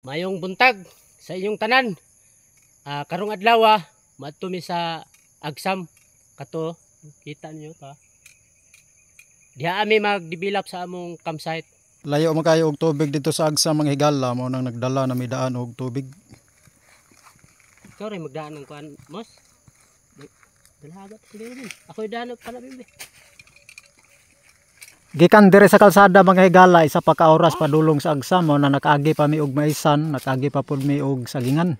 Mayong buntag sa inyong tanan. Karong adlaw maadto mi sa Agsam kato, kita niyo pa. Diha ami mag-develop sa among campsite. Layo man kayo og tubig dito sa Agsam, mga higala, mao nang nagdala na mi daan og tubig. Ikaw rin magdaan ng kuan, mos. Dalhagat din. Ako'y daan og palabi. Gikan diri sa kalsada, mga higala, isa pa ka oras padulong sa Agsam, mao na nakaagi pa mi og maisan, nakaagi pa pud mi og sagingan.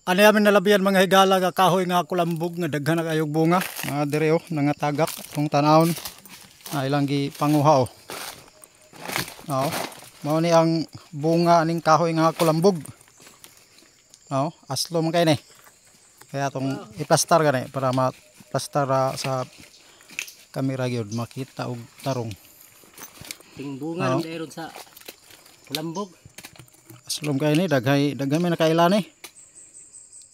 Ano yamin nalabian, mga higala, nga kahoy nga kulambog nga daghan na kayog bunga. Mga diri oh, nangatagak atong tanawon. Na ilang gi panguha oh. Oh, mao ni ang bunga aning kahoy nga kulambog. Oh, aslo man kay ni. Kaya atong iplastar gani para ma-plastar sa kamera gyud makita og tarong. Ting bunga ng dairon sa kulambog. Aslom kay ni, daghay daghay may nakailan eh.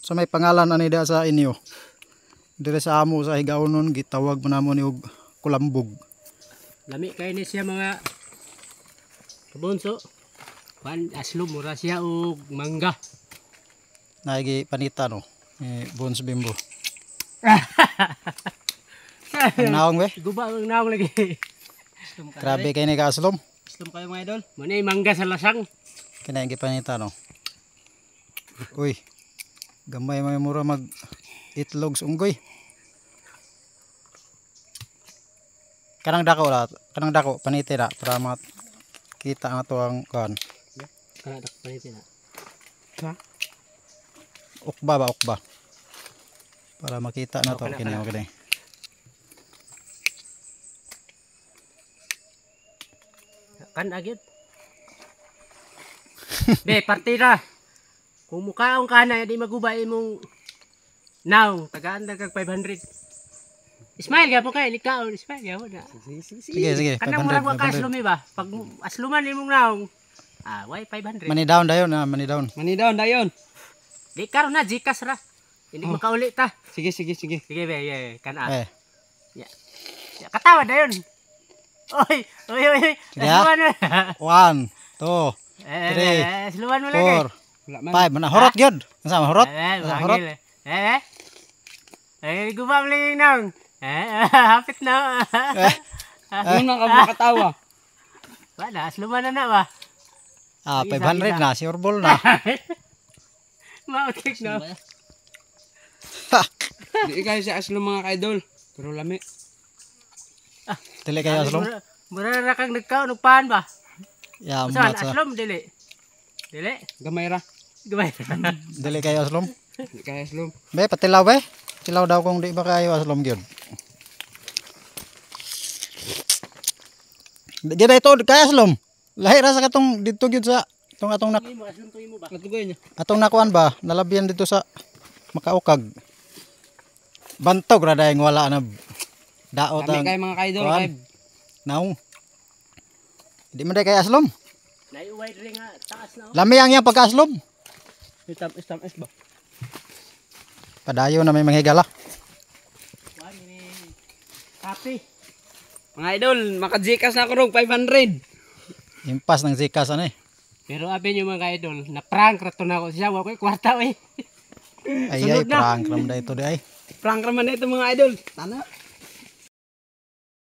So may pangalan ani da sa inyo. Dire sa amo sa Higaonon gitawag man namo ni og kulambog. Lami kay ni siya, mga kabunso. Kuan, aslo, mura siya og mangga. Naigi panita no ni Bones Bimbo. Ang naong be. Guba ang naong lagi. Grabe kay ni ka aslom. Aslom kayo, mga idol. Muna yung mangga sa lasang. Kini ang gipanita no. Uy. Gamay may mura mag itlog sa unggoy. Kanang dako la, kanang dako panite na para makita nga to ang kuan. Kana dak panite na. Ukba ba, ukba. Para makita na to Okay na, kini kana. Okay. Kan agit. Be, partida. Kung mukaon ka na, di maguba imong naong. Tagaan na kag 500. Ismail ka po kay, likaon. Ismail ka po na. Sige, sige, Kanang 500, murag wa ka 500. aslumi ba? Pag asluman imong naong, why 500? Money down dayon na, money down. Money down dayon. Di karon na Gcash ra. Hindi makauli ta. Sige, sige, sige. Sige be, yeah, kan ah. Eh, Ya. Ya, katawa dayon. Oy, oy, oy, oy. Sige, ah. Asluman mo. 1, 2, Eh, 3, eh, asluman mo lagi. 4, Wala man. 5. Mana horot gyud. Unsa man horot? Eh, Unsa horot? bangil. Eh, eh. Eh, guba mo lagi naong. Eh, hapit na. Eh, Ano na ka makatawa? Wala, asluman na na ba? 500 na, sure ball na. Mautik na. Di kayo si Aslo, mga kaidol. Pero lami. Dili kayo aslom. Mura ra kang nagkaon og pan ba? Ya, Usa matsa. aslom dili. Dili. Gamay ra. Gamay. Dili kayo aslom. Di kayo aslom. Be, patilaw be. Tilaw daw kung di ba kayo aslom gyud. Di na ito kay aslom. Lahi ra sa katong didto gyud sa tong atong nak Imo aslom to imo ba? Natugoy niya. Atong nakuan ba, nalabian dito sa makaukag. Bantog ra dayeng wala na daot Lami ang kayo, mga kaidol. kuan. Kay Naong. Di man day kay aslom. Naiuway diri nga taas na oh. Lami ang iyang pagkaaslom. Itam itam is ba? Padayon na may mga higala. Kuan ni kape. Mga idol, maka-Gcash na ako rog 500. Impas ng Gcash ano eh. Pero abi niyo, mga idol, na prank ra to na ako siya, wa koy kwarta oy. Ay ay, Sunod na. prank ram da ito di ay. Prank raman na ito, mga idol. Tana.